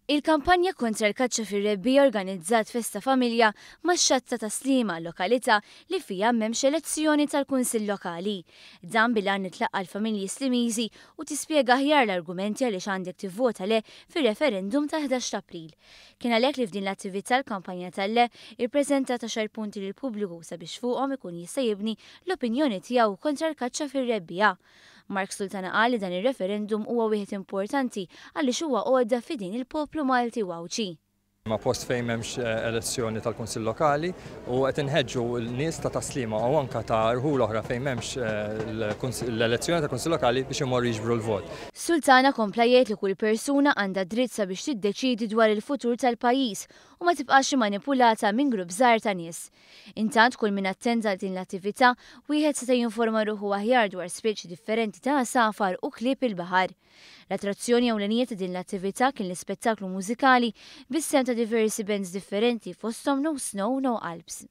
Il-kampanja kontra l-kaċċa fir-rebbiegħa organizzat festa familja max-xatt ta' Tas-Sliema, lokalità li fiha m'hemmx elezzjoni tal-Kunsill Lokali. Dan bil-għan li tlaqqa' l-familji Slimiżi u tispjega aħjar l-argumenti għaliex għandek tivvota le fir-referendum tal-11 ta' April. Kien għalhekk li f'din l-attività l-kampanja tal-le ippreżentat għaxar punti lill-pubbliku sabiex fuqhom ikun jista' jibni l-opinjoni tiegħu kontra l-kaċċa fir-rebbiegħa. Mark Sultana qal li dan ir-referendum huwa wieħed importanti għaliex huwa għodda f'idejn il-poplu Malti u Għawdxi. Ma post fejn m'hemmx elezzjoni tal-Kunsill Lokali u qed inħeġġu l-nies ta' Tas-Sliema u anke ta' rħul oħra fejn m'hemmx l-elezzjoni tal-Kunsill Lokali biex imorru jiġbru l-vot. Sultana kompla jgħid li kull persuna għandha dritt sabiex tiddeċiedi dwar il-futur tal-pajjiż u ma tibqax immanipulata minn grupp żgħir ta' nies. Intant kull min attenda għal din l-attività wieħed seta' jinforma ruħu aħjar dwar speċi differenti ta' għasafar u klieb il-baħar. L-attrazzjoni ewlenija ta' din l-attività kien l-ispettaklu mużikali bis-sehem ta' diversi bands differenti fosthom No Snow No Alps.